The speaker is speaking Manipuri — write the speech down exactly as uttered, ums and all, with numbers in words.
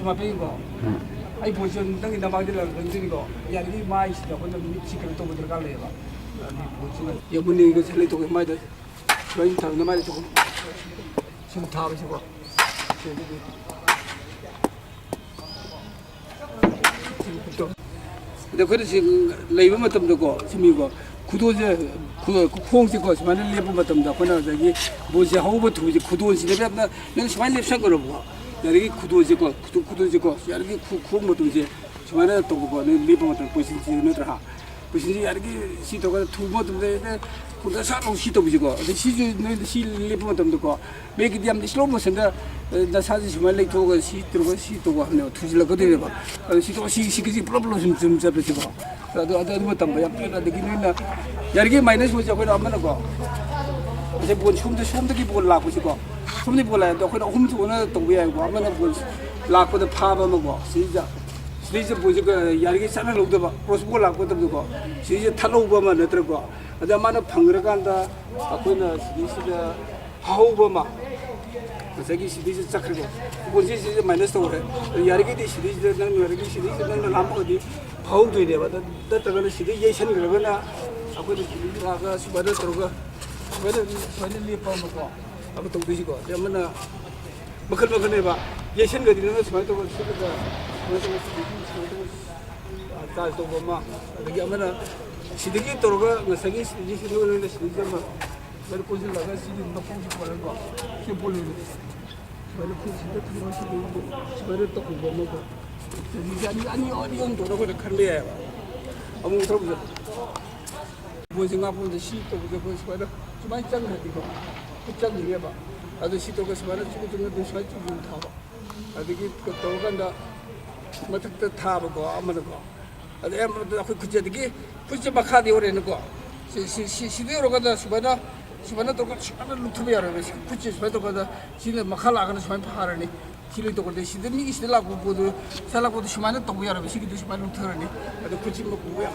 ꯃꯥꯄꯤꯀꯣ꯫ ꯑꯩ ꯄꯣꯠꯁꯦ ꯅꯪꯒꯤ ꯅꯃꯥꯡꯗ ꯂꯪꯗꯣꯏꯅꯤꯀꯣ꯫ ꯌꯥꯔꯤꯉꯩ ꯃꯥꯏꯁꯤꯗ ꯑꯩꯈꯣꯏꯅ ꯃꯤꯠꯁꯤ ꯀꯩꯅꯣ ꯇꯧꯕ ꯗꯔꯀꯥꯔ ꯂꯩꯌꯦꯕ꯫ ꯑꯗꯨꯒꯤ ꯄꯣꯠꯁꯤꯅ ꯌꯦꯡꯉꯨꯅꯦ, ꯁꯤ ꯂꯩꯊꯣꯛꯀꯦ ꯃꯥꯏꯗ꯫ ꯁꯨꯃꯥꯏꯅ ꯊꯝꯃꯒ ꯃꯥꯏ ꯂꯩꯊꯣꯛꯀꯦ꯫ ꯁꯨꯝ ꯊꯥꯕꯁꯤꯀꯣ꯫ ꯑꯗ ꯑꯩꯈꯣꯏꯅ ꯁꯤ ꯂꯩꯕ ꯃꯇꯝꯗꯀꯣ, ꯁꯤꯃꯤꯀꯣ, ꯈꯨꯗꯣꯜꯁꯦ, ꯈꯨ-, ꯈꯣꯡꯁꯦꯀꯣ, ꯁꯨꯃꯥꯏꯅ ꯂꯦꯞꯄ ꯃꯇꯝꯗ ꯑꯩꯈꯣꯏꯅ ꯉꯁꯥꯏꯒꯤ ꯕꯣꯜꯁꯦ ꯍꯧꯕ ꯊꯨꯕꯁꯦ, ꯈꯨꯗꯣꯜꯁꯤꯗ ꯌꯥꯝꯅ ꯅꯪ ꯁꯨꯃꯥꯏꯅ ꯂꯦꯞꯁꯟꯈ꯭ꯔꯕꯀꯣ, ꯑꯗꯒꯤ ꯈꯨꯗꯣꯜꯁꯦꯀꯣ, ꯈꯨꯗꯣ-, ꯈꯨꯗꯣꯜꯁꯦꯀꯣ, ꯌꯥꯔꯤꯒꯩ ꯈꯨ-, ꯈꯣꯡ ꯃꯇꯣꯟꯁꯦ ꯁꯨꯃꯥꯏꯅ ꯇꯧꯕꯀꯣ, ꯅꯣꯏ ꯂꯦꯞꯄ ꯃꯇꯝꯗ ꯄꯣꯖꯤꯁꯟꯁꯦ ꯅꯠꯇ꯭ꯔꯥ? ꯄꯣꯖꯤꯁꯟꯁꯦ ꯌꯥꯔꯤꯒꯩ ꯁꯤ ꯇꯧꯔꯒ ꯊꯨꯕ ꯃꯇꯝꯗ ꯍꯦꯛꯇ ꯈꯨꯗꯣꯜ ꯁꯠ ꯂꯥꯎ ꯁꯤ ꯇꯧꯕꯁꯦꯀꯣ, ꯑꯗꯩ ꯁꯤꯁꯨ ꯅꯣꯏ ꯁꯤ ꯂꯦꯞꯄ ꯃꯇꯝꯗꯀꯣ, ꯃꯦꯛꯀꯤꯗꯤ ꯌꯥꯝ ꯁ꯭ꯂꯣ ꯃꯣꯁꯟꯗ, ꯑ, ꯅꯁꯥꯁꯤ ꯁꯨꯃꯥꯏꯅ ꯂꯩꯊꯣꯛꯑꯒ ꯁꯤ ꯇꯧꯔꯒ ꯁꯤ ꯇꯧꯕ ꯍꯥꯏꯕꯅꯦꯕ, ꯊꯨꯖꯤꯜꯂꯛꯀꯗꯣꯏꯅꯦꯕ꯫ ꯑꯗꯣ ꯁꯤ ꯇꯧ-, ꯁꯤ, ꯁꯤꯒꯤꯁꯤ ꯄꯨꯂꯞ ꯄꯨꯂꯞ ꯁꯨꯝ, ꯁꯨꯝ ꯆꯠꯄꯁꯤꯀꯣ꯫ ꯑꯗꯣ, ꯑꯗꯣ ꯑꯗꯨ ꯃꯇꯝꯗ ꯌꯥꯝ ꯐꯖꯅ, ꯑꯗꯒꯤ ꯅꯣꯏꯅ ꯌꯥꯔꯤꯈꯩ ꯃꯥꯏꯅꯁ ꯑꯣꯏꯁꯦ ꯑꯩꯈꯣꯏꯅ ꯑꯃꯅꯀꯣ, ꯉꯁꯥꯏ ꯕꯣꯜ ꯁꯣꯝꯗ, ꯁꯣꯝꯗꯒꯤ ꯕꯣꯜ ꯂꯥꯛꯄꯁꯤꯀꯣ, ꯁꯣꯝꯗꯒꯤ ꯕꯣꯜ ꯂꯥꯛꯑꯦ ꯑꯗꯣ ꯑꯩꯈꯣꯏꯅ ꯑꯍꯨꯝ ꯊꯣꯛꯅ ꯇꯧꯕ ꯌꯥꯏꯀꯣ꯫ ꯑꯃꯅ ꯕꯣꯜ ꯂꯥꯛꯄꯗ ꯐꯥꯕ ꯑꯃꯀꯣ, ꯁꯤꯗ, ꯁꯤꯗꯩꯁꯤꯗ ꯕꯣꯜꯁꯦ ꯌꯥꯔꯤꯈꯩ ꯆꯠꯍꯜꯍꯧꯗꯕ, ꯀ꯭ꯔꯣꯁ ꯕꯣꯜ ꯂꯥꯛꯄ ꯃꯇꯝꯗꯀꯣ, ꯁꯤꯗꯩꯁꯤꯗ ꯊꯠꯍꯧꯕ ꯑꯃ ꯅꯠꯇ꯭ꯔꯀꯣ, ꯑꯗ ꯃꯥꯅ ꯐꯪꯈ꯭ꯔꯀꯥꯟꯗ ꯑꯩꯈꯣꯏꯅ ꯁꯤꯗꯩꯁꯤꯗ ꯐꯥꯍꯧꯕ ꯑꯃ, ꯉꯁꯥꯏꯒꯤ ꯁꯤꯗꯩꯁꯤꯗ ꯆꯠꯈ꯭ꯔꯦꯀꯣ, ꯕꯣꯜꯁꯦ ꯁꯤꯗ ꯃꯥꯏꯅꯁ ꯇꯧꯈ꯭ꯔꯦ꯫ ꯑꯗ ꯌꯥꯔꯤꯈꯩꯗꯤ ꯁꯤꯗꯩꯁꯤꯗ ꯅꯪ, ꯌꯥꯔꯤꯈꯩ ꯁꯤꯗꯩꯁꯤꯗ ꯅꯪꯅ ꯂꯥꯝꯃꯒꯗꯤ ꯐꯥꯍꯧꯗꯣꯏꯅꯦꯕ꯫ ꯑꯗ ꯅꯠꯇ꯭ꯔꯒꯅ ꯁꯤꯗꯩ ꯌꯩꯁꯟꯈ꯭ꯔꯒꯅ ꯑꯩꯈꯣꯏꯅ ꯁꯤꯗꯩ ꯂꯥꯛꯑꯒ ꯁꯨꯃꯥꯏꯅ ꯇꯧꯔꯒ ꯁꯨꯃꯥꯏꯅ, ꯁꯨꯃꯥꯏꯅ ꯂꯦꯞꯄ ꯑꯃꯀꯣ, ꯑꯃ ꯇꯧꯗꯣꯏꯁꯤꯀꯣ꯫ ꯑꯗꯩ ꯑꯃꯅ ꯃꯈꯜ ꯃꯈꯜꯅꯦꯕ꯫ ꯌꯩꯁꯟꯈ꯭ꯔꯗꯤ ꯅꯪꯅ ꯁꯨꯃꯥꯏꯅ ꯇꯧꯕ, ꯁꯤꯠꯂꯒ ꯁꯨꯃꯥꯏꯅ ꯇꯧꯕ, ꯁꯤꯗꯒꯤ ꯁꯨꯃꯥꯏꯅ ꯇꯧꯕ, ꯑ, ꯆꯥꯔꯖ ꯇꯧꯕ ꯑꯃ, ꯑꯗꯒꯤ ꯑꯃꯅ ꯁꯤꯗꯒꯤ ꯇꯧꯔꯒ ꯉꯁꯥꯏꯒꯤ ꯁꯤꯗꯒꯤ ꯁꯤꯗ ꯑꯣꯏꯅ ꯁꯤꯗꯒꯤ ꯑꯃ ꯁꯨꯃꯥꯏꯅ ꯀꯣꯟꯁꯤꯜꯂꯒ ꯁꯤꯒꯤ ꯃꯈꯣꯡꯁꯤ ꯄꯨꯔꯒꯀꯣ, ꯁꯤ ꯄꯨꯜꯂꯤꯅꯤ꯫ ꯁꯨꯃꯥꯏꯅ ꯈꯨꯠꯁꯤꯗ ꯊꯝꯃꯒ ꯁꯤꯗ ꯁꯨꯃꯥꯏꯅ ꯇꯧꯕ ꯑꯃꯀꯣ꯫ ꯁꯤꯗꯒꯤ ꯑꯅꯤ, ꯑꯅꯤ, ꯑꯅꯤ ꯑꯍꯨꯝ ꯇꯧꯔꯒ ꯑꯩꯈꯣꯏꯅ ꯈꯟꯕ ꯌꯥꯏꯑꯕ꯫ ꯑꯃꯨꯛ ꯊꯧꯕꯁꯦ꯫ ꯃꯣꯏꯁꯦ ꯉꯥ ꯐꯥꯕꯗ ꯁꯤ ꯇꯧꯕꯁꯦ ꯑꯩꯈꯣꯏ ꯁꯨꯃꯥꯏꯅ, ꯁꯨꯃꯥꯏꯅ ꯆꯪꯈ꯭ꯔꯗꯤꯀꯣ, ꯈꯨꯠ ꯆꯪꯈꯤꯅꯦꯕ꯫ ꯑꯗꯣ ꯁꯤ ꯇꯧꯔꯒ ꯁꯨꯃꯥꯏꯅ ꯆꯨꯝꯅ ꯆꯨꯝꯅ ꯑꯗꯨꯝ ꯁꯨꯃꯥꯏꯅ ꯆꯨꯝꯅ ꯊꯥꯕ꯫ ꯑꯗꯒꯤ ꯇꯧꯔꯀꯥꯟꯗ ꯃꯊꯛꯇ ꯊꯥꯕꯀꯣ, ꯑꯃꯅꯀꯣ꯫ ꯑꯗꯩ ꯑꯌꯥꯝꯕꯗ ꯑꯩꯈꯣꯏ ꯈꯨꯠꯁꯦ, ꯑꯗꯒꯤ ꯈꯨꯠꯁꯦ ꯃꯈꯥꯗ ꯌꯧꯔꯦꯅꯀꯣ꯫ ꯁꯤ, ꯁꯤ, ꯁꯤ, ꯁꯤꯗ ꯌꯧꯔꯀꯥꯟꯗ ꯁꯨꯃꯥꯏꯅ, ꯁꯨꯃꯥꯏꯅ ꯇꯧꯔꯒ ꯁꯨꯃꯥꯏꯅ ꯂꯨꯞꯊꯕ ꯌꯥꯔꯣꯏꯕ꯫ ꯁꯤ ꯈꯨꯠꯁꯦ ꯁꯨꯃꯥꯏꯅ ꯇꯧꯔꯀꯥꯟꯗ ꯁꯤꯅ ꯃꯈꯥ ꯂꯥꯛꯑꯒꯅ ꯁꯨꯃꯥꯏꯅ ꯐꯥꯔꯅꯤ꯫ ꯁꯤ ꯂꯣꯏ ꯇꯧꯔꯀꯥꯟꯗ ꯁꯤꯗ ꯃꯤꯒꯤ ꯁꯤꯗ ꯂꯥꯛꯄ ꯄꯣꯠꯇꯨ, ꯁꯤꯗ ꯂꯥꯛꯄꯗꯨ ꯁꯨꯃꯥꯏꯅ ꯇꯧꯕ ꯌꯥꯔꯣꯏꯕ꯫ ꯁꯤꯒꯤꯗꯨ ꯁꯨꯃꯥꯏꯅ ꯂꯨꯞꯊꯔꯅꯤ꯫ ꯑꯗꯣ ꯈꯨꯠꯁꯦ ꯃꯀꯨ ꯌꯥꯝ